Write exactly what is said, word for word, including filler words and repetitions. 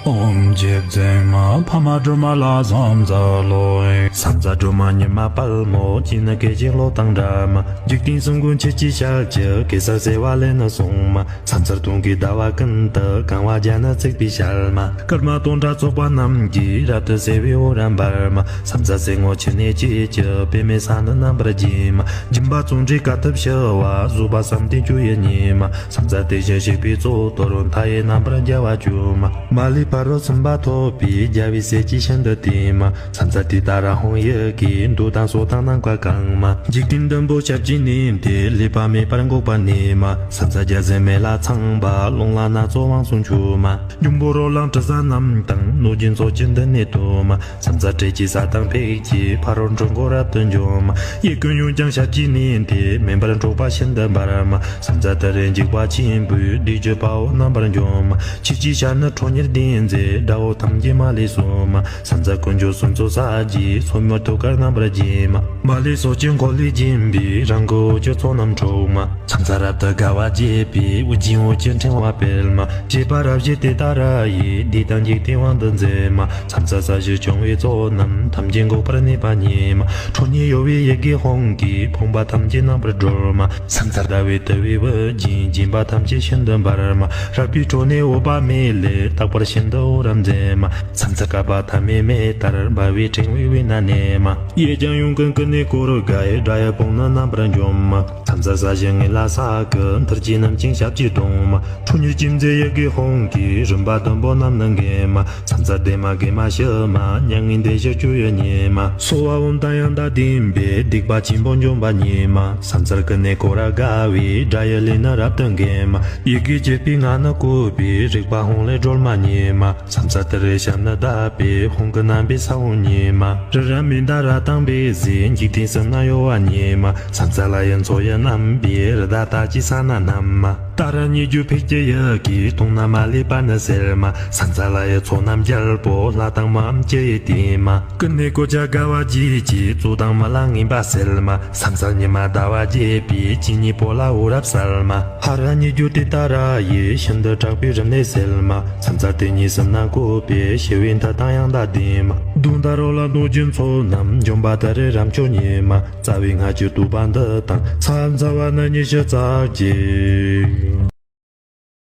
ཨོཾ་རྗེ་བཙུན་མ་འཕགས་མ་སྒྲོལ་མ་ལ་ཕྱག་འཚལ་ལོ། ཕྱག་འཚལ་སྒྲོལ་མ་མྱུར་མ་དཔའ་མོ། སྤྱན་ནི་སྐད་ཅིག་གློག་དང་འདྲ་མ། འཇིག་རྟེན་གསུམ་མགོན་ཆུ་སྐྱེས་ཞལ་གྱི། གེ་སར་བྱེ་བ་ལས་ནི་བྱུང་མ། ཕྱག་འཚལ་སྟོན་ཀའི་ཟླ་བ་ཀུན་ཏུ། གང་བ་བརྒྱ་ནི་བརྩེགས་པའི་ཞལ་མ། སྐར་མ་སྟོང་ཕྲག་ཚོགས་པ་རྣམས་ཀྱིས། རབ་ཏུ་ཕྱེ་བའི་འོད་རབ་འབར་མ། ཕྱག་འཚལ་སེར་སྔོ་ཆུ་ནས་སྐྱེས་ཀྱི། པདྨའི་ས་འདི་རྣམ་པར་བརྒྱན་མ། སྦྱིན་པ་བརྩོན་འགྲུས་དཀའ་ཐུབ་ཞི་བ། བཟོད་པ་བསམ་གཏན་སྤྱོད་ཡུལ་ཉིད་མ། ཕྱག་འཚལ་དེ་བཞིན་གཤེགས་པའི་གཙུག་ཏོར། མཐའ་ཡས་རྣམ་པར་རྒྱལ་བ་སྤྱོད་མ། མ་ལུས་ཕ་རོལ་ཕྱིན་པ་ཐོབ་པའི། རྒྱལ་བའི་སྲས་ཀྱིས་ཤིན་ཏུ་བསྟེན་མ། ཕྱག་འཚལ་ཏུཏྟཱ་ར་ཧཱུྃ་ཡི་གེས། འདོད་དང་ཕྱོགས་དང་ནམ་མཁའ་གང་མ། འཇིག་རྟེན་བདུན་པོ་ཞབས་ཀྱིས་མནན་ཏེ། ལུས་པ་མེད་པར་འགུགས་པར་ནུས་མ། ཕྱག་འཚལ་བརྒྱ་བྱིན་མེ་ལྷ་ཚངས་པ། རླུང་ལྷ་སྣ་ཚོགས་དབང་ཕྱུག་མཆོད་མ། འབྱུང་པོ་རོ་ལངས་དྲི་ཟ་རྣམས་དང་། གནོད་སྦྱིན་ཚོགས་ཀྱིས་མདུན་ནས་བསྟོད་མ། ཕྱག་འཚལ་ཏྲཊ་ཅེས་བྱ་དང་ཕཊ་ཀྱིས། ཕ་རོལ་འཁྲུལ་འཁོར་རབ་ཏུ་འཇོམས་མ། གཡས་བསྐུམ་གཡོན་བརྐྱང་ཞབས་ཀྱིས་མནན་ཏེ། མེ་འབར་འཁྲུགས་པ་ཤིན་ཏུ་འབར་མ། ཕྱག་འཚལ་ཏུ་རེ་འཇིགས་པ་ཆེན་པོས། བདུད་ཀྱི་དཔའ་བོ་རྣམ་པར་འཇོམས་མ། ཆུ་སྐྱེས་ཞལ་ནི་ཁྲོ་གཉེར་ལྡན་མཛད། དགྲ་བོ་ཐམས་ཅད་མ་ལུས་གསོད་མ། ཕྱག་འཚལ་དཀོན་མཆོག་གསུམ་མཚོན་ཕྱག་རྒྱའི། སོར་མོས་ཐུགས་ཀར་རྣམ་པར་བརྒྱན་མ། མ་ལུས་ཕྱོགས་ཀྱི་འཁོར་ལོས་བརྒྱན་པའི། རང་གི་འོད་ཀྱི་ཚོགས་རྣམས་འཁྲུགས་མ། ཕྱག་འཚལ་རབ་ཏུ་དགའ་བ་བརྗིད་པའི། དབུ་རྒྱན་འོད་ཀྱི་ཕྲེང་བ་སྤེལ་མ། བཞད་པ་རབ་བཞད་ཏུཏྟཱ་ར་ཡིས། བདུད་དང་འཇིག་རྟེན་དབང་དུ་མཛད་མ། ཕྱག་འཚལ་ས་གཞི་སྐྱོང་བའི་ཚོགས་རྣམས། ཐམས་ཅད་འགུགས་པར་ནུས་པ་ཉིད་མ། ཁྲོ་གཉེར་གཡོ་བའི་ཡི་གེ་ཧཱུྃ་གིས། ཕོངས་པ་ཐམས་ཅད་རྣམ་པར་སྒྲོལ་མ། ཕྱག་འཚལ་ཟླ་བའི་དུམ་བུས་དབུ་བརྒྱན། བརྒྱན་པ་ཐམས་ཅད་ཤིན་ཏུ་འབར་མ། རལ་པའི་ཁྲོད་ནས་འོད་དཔག་མེད་ལས། རྟག་པར་ཤིན་ཏུ་འོད་རབ་མཛད་མ། ཕྱག་འཚལ་བསྐལ་པ་ཐ་མའི་མེ་ལྟར། འབར་བའི་ཕྲེང་བའི་དབུས་ན་གནས་མ། གཡས་བརྐྱང་གཡོན་བསྐུམ་ཀུན་ནས་བསྐོར་དགའི། དགྲ་ཡི་དཔུང་ནི་རྣམ་པར་འཇོམས་མ། ཕྱག་འཚལ་ས་གཞི་ངན་ལྷ་ས་ཀུན། ཐུར་གྱིས་བསྣུན་ཅིང་ཞབས་ཀྱིས་བརྡུང་མ། ཁྲོ་གཉེར་ཅན་མཛད་ཡི་གེ་ཧཱུྃ་གིས། རིམ་པ་བདུན་པོ་རྣམས་ནི་འགེམས་མ། ཕྱག་འཚལ་བདེ་མ་དགེ་མ་ཞི་མ། མྱ་ངན་འདས་ཞི་སྤྱོད་ཡུལ་ཉིད་མ། སྭཱ་ཧཱ་ཨོཾ་དང་ཡང་དག་ལྡན་པས། སྡིག་པ་ཆེན་པོ་འཇོམས་པ་ཉིད་མ། ཕྱག་འཚལ་ཀུན་ནས་བསྐོར་རབ་དགའ་བའི། དགྲ་ཡི་ལུས་ནི་རབ་ཏུ་འགེམས་མ། ཡི་གེ་བཅུ་པའི་ངག་ནི་བཀོད་པའི། རིག་པ་ཧཱུྃ་ལས་སྒྲོལ་མ་ཉིད་མ། ཕྱག་འཚལ་ཏུ་རེའི་ཞབས་ནི་བརྡབས་པས། ཧཱུྃ་གི་རྣམ་པའི་ས་བོན་ཉིད་མ། རི་རབ་མནྡ་ར་དང་འབིགས་བྱེད། འཇིག་རྟེན་གསུམ་ན་གཡོ་བ་ཉིད་མ། ཕྱག་འཚལ་ལྷ་ཡི་མཚོ་ཡི་རྣམ་པའི། རི་དྭགས་རྟགས་ཅན་ཕྱག་ན་བསྣམས་མ། ཏཱ་ར་གཉིས་བརྗོད་ཕཊ་ཀྱི་ཡི་གེས། དུག་རྣམས་མ་ལུས་པ་ནི་སེལ་མ། ཕྱག་འཚལ་ལྷ་ཡི་ཚོགས་རྣམས་རྒྱལ་པོ། ལྷ་དང་མིའམ་ཅི་ཡིས་བསྟེན་མ། ཀུན་ནས་བསྐོར་བྱ་དགའ་བ་བརྗིད་ཀྱིས། རྩོད་དང་རྨི་ལམ་ངན་པ་སེལ་མ། ཕྱག་འཚལ་ཉི་མ་ཟླ་བ་རྒྱས་པའི། སྤྱན་གཉིས་པོ་ལ་འོད་རབ་གསལ་མ། ཧ་ར་གཉིས་བརྗོད་ཏུཏྟཱ་ར་ཡིས། ཤིན་ཏུ་དྲག་པོའི་རིམས་ནད་སེལ་མ། ཕྱག་འཚལ་དེ་ཉིད་གསུམ་རྣམས་བཀོད་པའི། ཞི་བའི་མཐུ་དང་ཡང་དག་ལྡན་མ། གདོན་དང་རོ་ལངས་གནོད་སྦྱིན་ཚོགས་རྣམས། འཇོམས་པ་ཏུ་རེ་རབ་མཆོག་ཉིད་མ། རྩ་བའི་སྔགས་ཀྱི་བསྟོད་པ་འདི་དང་། ཕྱག་འཚལ་བ་ནི་ཉི་ཤུ་རྩ་གཅིག།